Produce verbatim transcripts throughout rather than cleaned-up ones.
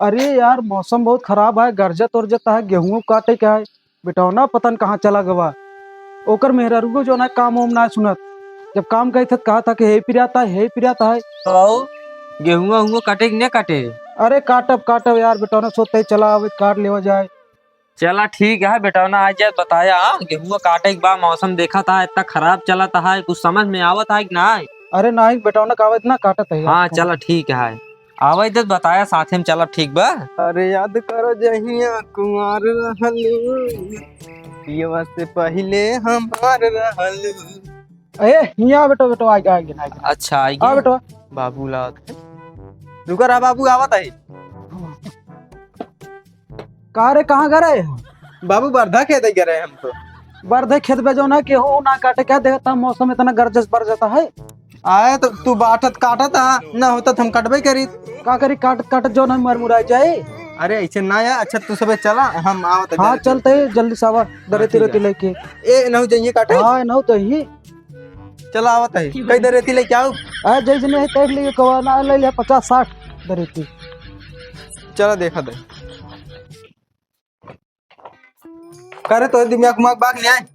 अरे यार, मौसम बहुत खराब है, गरजत उरजत है, गेहूं काटे के है। बेटौना पता न कहाँ चला गवा। ओकर मेहरारू जो ना काम वाम ना सुनत, जब काम कही था, कहा था कि हे पिराता है, हे पिराता है। आओ, गेहुआ हुआ काटे कि नहीं काटे? अरे काटब, काटब यार, बेटौना सोते ही चला आवे, काट लेवा जाए। चला ठीक है, बेटौना आ जाए, बताया, हाँ, गेहुआ काटे के बा, मौसम देखा था, इतना खराब चला था, कुछ समझ में आवत है कि ना? अरे नहीं, बेटौना का आवत ना, काटत है यार। हाँ, चला ठीक है, आवे दे, बताया, साथे में चलब, ठीक बा? अरे याद करो जहिया कुंवार रहलू, पियवा से पहिले हमार रहलू। ए, हियाँ बेटो, बेटो, आ गया, आ गया, आ गया। अच्छा, आ आ गया। बेटो। बाबू लावत है। रुका रहा बाबू, आवत है। का रे, कहाँ गए रहे? बाबू, बरधा खेत गए रहे हम तो। बरधा खेत में जो ना केहू ना काटे, क्या देखता मौसम इतना गरजत बरजत है। आए तो तू बाटत काटत आ, ना होता तो हम कटबे करी। का करी, काटत काटत जो ना मरमुराई जाए। अरे ऐसे ना यार, अच्छा तू सबे चला, हम आवत है हाँ, direct। चलते ही जल्दी से आवा, हाँ, दरेती ठीक रेती है। लेके। ए, नहु जाइए काटे? हाँ, नहु तो ही। चला आवत है, कई दरेती लेके आओ। आ, जैसे नहीं, तैसे लेके कवा ना ले लिया पचास साठ दरेती। चला देखा दे। करे तो दिमाग उमाग बाग नहीं आए।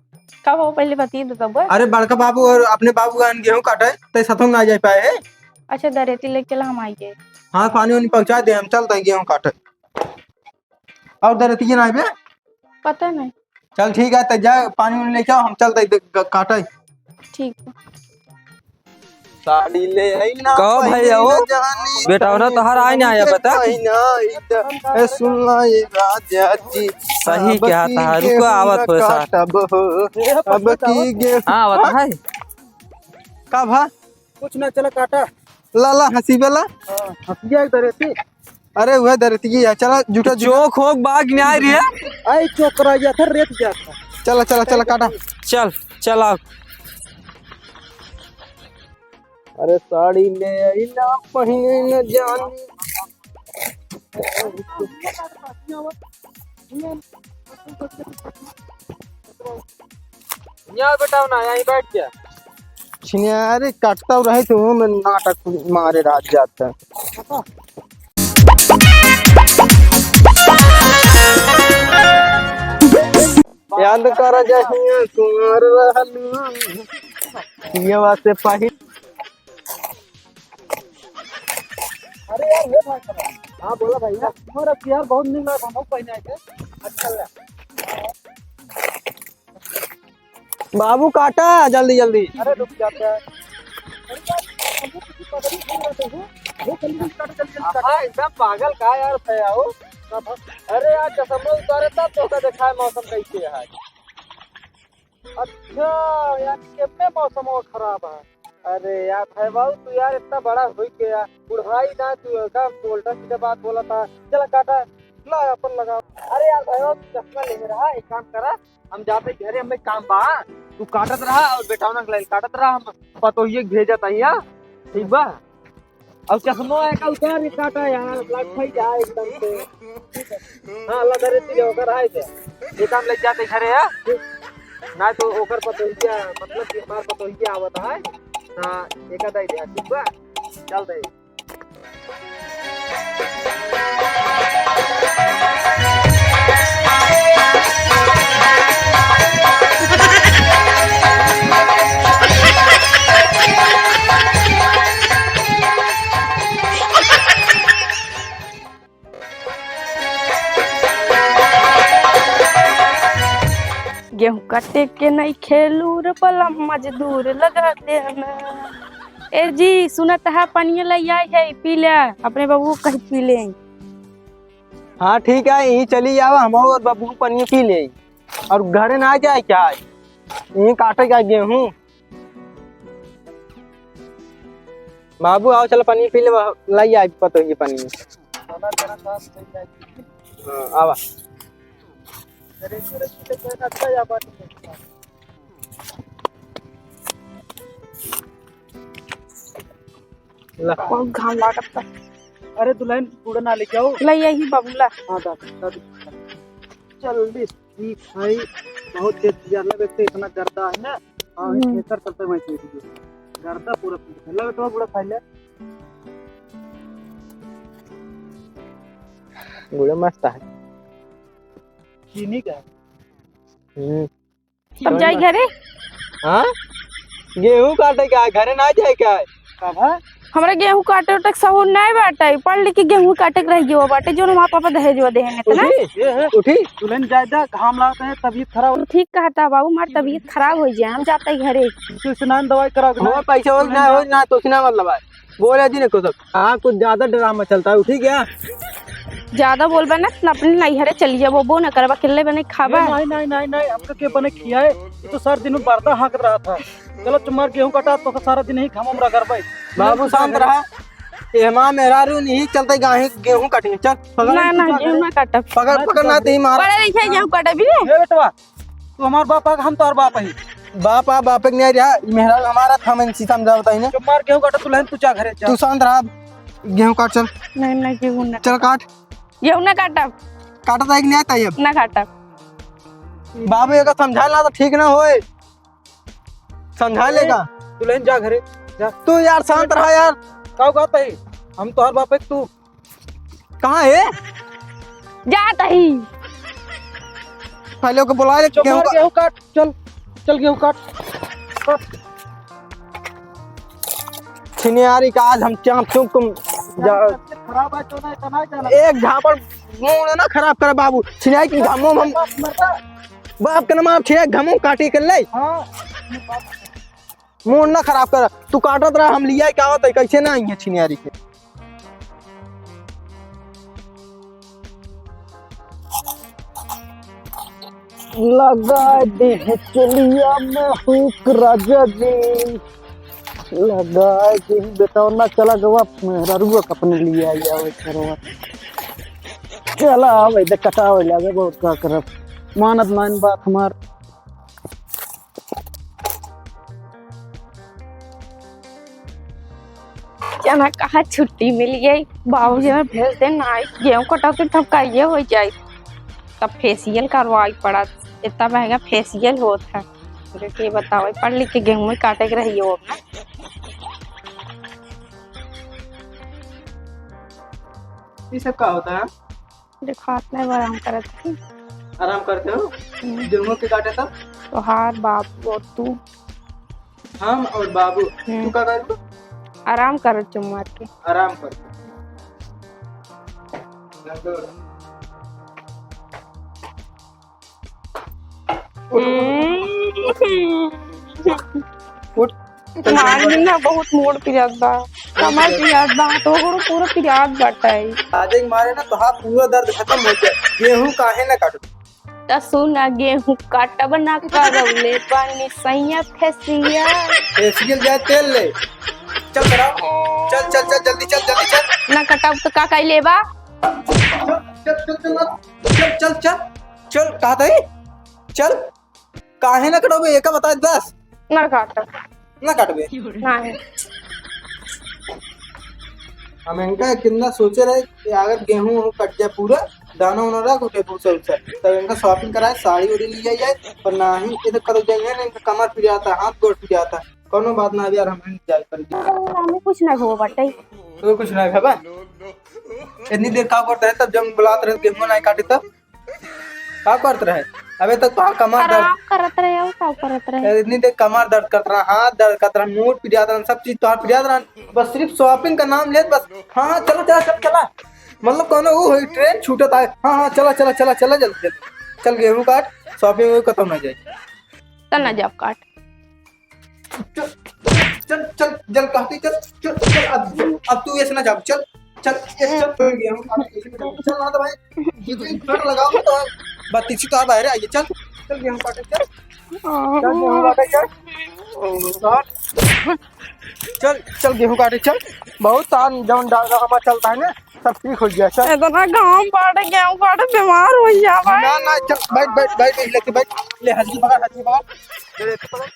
का हो, पहले बतिए तो तब। अरे बड़का बाबू और अपने बाबू का गेहूं काटे, ते साथों में ना जाए पाए है। अच्छा, दरेती लेके चला, हम आइए। हाँ, पानी वानी पहुंचा दे, हम चलते हैं गेहूं काटे। और दरेती के ना आए बे? पता नहीं। चल ठीक है, तो जा पानी वानी लेके आओ, हम चलते हैं दे-, ग-, काटे। ठीक है। साड़ी ले आई ना कहो भाई, पहने आओ। ना जानी बेटा, हो ना, तोहर आए ना आया, बता। पहना ई त-, ए, सुन ला ये राजा जी, सही अब कहा की था, रुको, गेहूं आवत ना हो, सर। काटब हो, अब की गेहूं हाँ, आवत है। का भा? कुछ ना, चला काटा। ला, ला, हंसी बेला। हाँ, हंसिया एक दरेती। अरे, वह दरेती है, चला, जुटा, जुटा। चोक होक बाग न्याय रे। आई चोक करा गया था, रेत गया था। चला, चला, चला, काटा। चल, चल आओ। अरे साड़ी ले आई ना पहिने न जानी। यहाँ बेटा ना, यहीं बैठ जा। छिनिया, अरे काटता रहे तो वो में नाटक मारे रात जाता। याद कर जहिया कुंवर रहलू, पियवा से पहिल। अरे यार, ये भाई साहब। हाँ, बोला भैया। हमारा यार बहुत नीक लगा, हम पहने आए थे। अच्छा लगा। बाबू काटा जल्दी जल्दी। अरे रुक जाते हैं। अरे यार, हम लोग किसी पगड़ी घूम रहे थे, वो जल्दी जल्दी काटो, जल्दी जल्दी काटो। हाँ, एकदम पागल का यार, भैया हो। अरे यार, चश्मा उतारे तब तो का दिखाए मौसम कैसे है। अच्छा यार, केमने मौसम हो खराब है। अरे यार, भाई बाबू, तू यार इतना बड़ा हुई के यार, बुढ़ाई ना, तू का उल्टा सीधा बात बोला था। चला काटा, ला अपन लगाओ। अरे यार भाई बाबू, तू चश्मा ले रहा, एक काम करा, हम जाते घरे, हमें काम बा, तू काटत रहा और बेटावना के लाइन काटत रहा, हम पतोहिए के भेजत आई, हाँ? ठीक बा? अब चश्मो है का उतार के काटा यार, लग भाई जा एकदम से। हाँ, अल्लाह करे, तू ओकर आए दे। ये काम ले जाते घरे, हाँ? ना तो ओकर पतोहिया, मतलब कि हमार पतोहिया आवत है। हाँ, एक आधा ही दे, ठीक बा? चल दे। गेहूं काटे के नइखे लूर, बलम मजदूर लगा देना। ए जी, सुनत है, पनिया लइ आई है, पी ले, अपने बबू कहीं पी ले। हाँ, ठीक है, यहीं चली जावा, हम और बबू पनिया पी ले। और घरे ना जाए क्या है? यहीं काटे क्या गेहूं? बाबू, आओ, चलो, पनिया पी ले, वह-, लाई आई पतोहिए पनिया। हाँ, आवा। ला। बहुत घाम लागत बा। अरे दुल्हन, कूड़ा ना लेके आओ। ले यही बबुला। हाँ, दा, दा, दा। जल्दी। ई भाई, बहुत तेज पिया लगे थे, इतना गर्दा है ना। हाँ, हम्म। खेतर चलते मैं चल दिए। गर्दा पूरा पी गया। लगे तो पूरा खा ले। गुड़ मस्त है। चीनी का? हम्म। अब जाई घरे? हाँ? गेहूं काटे का है, घरे ना जाए का है? कब है? हमरा गेहूं काटे उटे के सहूर नाय बाटे। पढ़ लिख के गेहूं काटे के रह गयो बाटे, जो हमार पापा दहेजवा देहे ने इतना। उठी? ये है। उठी? दुल्हन जायदा घाम लागत है, तबीयत खराब। तू ठीक कहता बाबू, हमार तबीयत खराब हो जाए, हम जाते ही घरे। तू स्नान दवाई करा के ना। हो, पैसा हो ना, हो ना, तो स्नान मतलब है। बोले जी ने कुछ। हाँ, कुछ ज्यादा ड्रामा चलता है, उठी क्या? ज्यादा बोलबा ना, त अपने नैहरे चली जाबो, बो न करबा, अकेले बने खाबा। ए, नहीं, नहीं, नहीं, नहीं, हमका के बने खियाए? ये तो सारा दिन में बर्दा हाँकत रहा था। चलो, तुम्हार गेहूं काटा, तो सारा दिन ही घाम में रगड़बे। बाबू, शांत रहा। ये हमार मेहरारू नहीं चलते, गाही गेहूं काटेंगे। चल, पकड़। ना, ना, गेहूं ना काटब। पकड़, पकड़, ना, ते ही मार। पढ़े लिखे गेहूं काटब भी। ए बेटवा, तू हमार बाप आ, हम तोहर बाप ही। बाप आ, बाप के नहीं रहा, मेहरारू हमारा था, हम इनसे समझावता ही ना। जो मार गेहूं काटा, तू लहन, तू जा घरे जा। तू शांत रहा, गेहूं काट, चल। नहीं, नहीं, गेहूं ना। चल काट। गेहूं ना काटब। काटत है कि नहीं आता है अब? ना काटब। बाबू, एका समझा ला तो ठीक ना होए। समझा लेगा। दुल्हन जा घरे, जा। तू यार शांत रहा यार। का बात है? हम तोहर बाप है, तू कहाँ है? जात ही। पहले ओके बुला ले, चल, गेहूं मार का गेहूं काट, चल, चल गेहूं काट, काट। छिनियारी का आज हम चाप चुप तुम जा। खराब है तो नहीं, तो नहीं जाना। एक झापड़ मूड ना खराब कर बाबू, छिनियारी की घामों में हम बाप मरता। बाप के नाम आप छिनियारी घामों काटी कर ले। हाँ। मूड ना खराब कर, तू काटत रहा, हम लिया का आवत है, कैसे ना आई है छिनियारी के। लगा दे चलिया में हुक राजा जी, लगा दे बेटा, ना चला गवा मेहरारुआ के अपने लिए आई आवे करवा। चला आवे दे, कटावे लागे, बहुत का करब, मानत नाइन बात हमार। जना कहाँ छुट्टी मिल गई, बाबूजी ने भेज दे ना, गेहूं कटाते तब का ये हो जाए, तब फेशियल करवाई पड़त, इतना महंगा फेशियल होत है। मुझे के बताओ, पढ़ लिख के गेहूं में काटे के रही हो ना। ये सब का होता है? देखात नहीं, आराम करत ही। आराम करते हो? हम्म। गेहूं के काटे तब? तोहार बाबू और तू। हम और बाबू। हम्म। तू का करबू? आराम कर चुम्मा के। आराम कर। उठ, उठ, उठ, उठ। हम्म। उठ। मार भी ना, बहुत मूड़ पिरात बा, कमर पिरात बा, तो ओकरो पूरा पिरात बाटे। आज एक मारे ना, तो हाथ पूरा दर्द खत्म हो गया। गेहूं काहे ना काटू? त सुना, गेहूं काटब ना करौले बानी सैया फेसियल। फेसियल जाए तेल ले। चल करा। चल, चल, चल, जल्दी चल, जल्दी चल। ना कटाब तो का कइले बा? चल, चल, चल, चल, चल, चल, चल, चल, कहा था ये? चल। काहे ना कटोबे, एका बता दस। ना काटब। ना काटबे? नहीं। हम इनका कितना सोचे रहे कि अगर गेहूं हो कट जाए पूरा, दाना उना रख उठे भूसा उसा, तब इनका shopping कराए, साड़ी उड़ी लिया जाए, पर नहीं, इधर करो जाएंगे ना, इनका कमर पिरात है, हाथ गोड़ पिरात है। कोनो बात ना, अभी यार हम नहीं जाए पर। हमें कुछ ना हो बटे। तो कुछ ना है बा? इतनी देर का करते हैं, तब जब बुलाते रहे, गेहूं नहीं काटे तब? का करत रहे? अबे तक तोहार कमर दर्द आराम करत रहे, और का करत रहे? यार, इतनी देर कमर दर्द करत रहा, हाथ दर्द करत रहा, मूड़ पिरात रहा, सब चीज तोहार पिरात रहा। बस सिर्फ shopping का नाम लेत बस। हाँ, हाँ, चला, चला, चला, चला। मतलब, कौनो वो होई, train छूटत आए। हाँ, हाँ, चला, चला, चला, चला, जल्दी, जल्दी। चल, गेहूं काट, shopping वो खत्म हो जाए। चल ना जाब काट। चल, चल, चल, जल कहती, चल, चल, चल, अब, अब तू ऐसे ना जा, चल, चल, ये चल, चल, गेहूं काट के, चल, चल, ना तो भाई, ये तो एक मिनट लगाओ तो बत्तीसी तो बाहर आइए, चल, चल, गेहूं काटे, चल, चल, गेहूं काटे, चल, चल, चल, गेहूं काटे, चल, बहुत तान जौन डा-, ड्रामा चलता है ना, सब ठीक हो गया, चल। इतना घाम बाटे, गेहूं काटे, बीमार हो जाबे। ना, ना, चल, बैठ, बैठ, बैठ, बैठ, लेके बैठ, ले, हल्की पकड़, हल्की पकड़, ले, हल्की पकड़।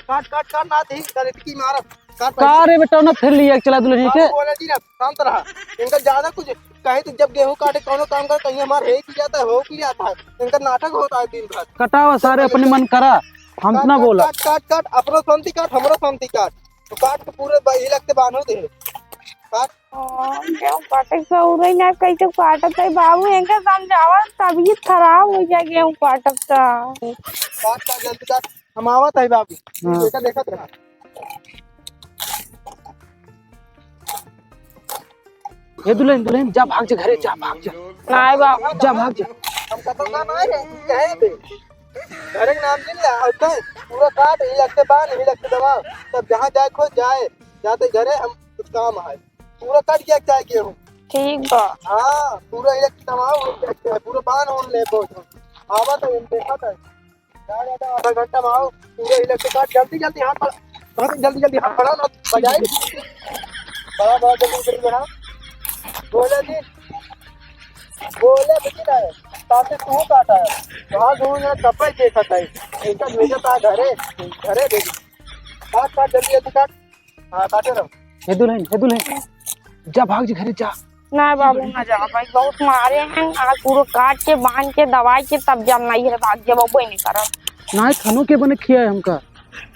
काट, काट, काट, ना दे, करे की मारत। काट, का रे बेटा, ना फिर लिया चला दुल्हन के? बाबू बोला जी ना, शांत रहा। इनका ज्यादा कुछ कहे तो जब गेहूं काटे, कौनो काम करे, कहीं हमार हे की जाता है, हो की जाता है। इनका नाटक होता है दिन भर। कटावा सारे अपने मन करा, हम काट, ना काट, बोला। काट, काट, काट, अपनो शांति काट, हमरो शांति काट। तो काट के पूरे ब-, ये लगते बांधो दे। काट। ओ, गेहूं काटे के सहुरे ना, कैसे काटत है बाबू, इनके समझावा, तबीयत खराब हो जाए गेहूं काटत का। काट, काट, जल्दी काट, हम आवत है बाबू। हाँ। देखा, देखत रहा। ए दुल्हन, दुल्हन, जा भाग जा घरे, जा भाग जा। नाय बाबू। जा भाग जा। हम कतौ काम आए हैं, कहे थे। घरे के नाम जिन ला, और कहे, पूरा काट, हिलक से बांध, हिलक से दबा। तब जहाँ जाए खोज जाए, जाते घरे हम कुछ काम है। पूरा कट गया चाहे गेहूं। ठीक बा। हाँ, पूरा हिलक से दबाओ, पूरा बांध होन ले बोझ। आवा तो हम देखा था। जा, जा, जा, आधा घंटा में आओ, पूरे इलेक्ट्रिक कार्ड जल्दी, जल्दी हाथ बढ़ा, बहुत जल्दी, जल्दी हाथ बढ़ा ना, बजाए। बड़ा, बड़ा जल्दी, जल्दी बढ़ा। बोले जी, बोले भी नहीं है, ताते तू काटा है, वहाँ जो है, कब देखा था, इनका भेजा था घरे, घरे भेजी। काट, काट, जल्दी, जल्दी काट। हाँ, काटे रहो। हे दुल्हन, हे दुल्हन, जा भाग जी घरे जा। ना बाबू, ना जा भाई, बहुत मारे हैं। आज पूरा काट के, बांध के, दवाई के, तब जब नहीं है, भाग जब अब नहीं करब। ना, खानो के बने खिया है हमका।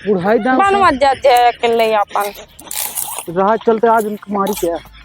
बुढ़ाई दाम बन से मत जा, जे अकेले अपन। रहा चलते आज उनके मारी के।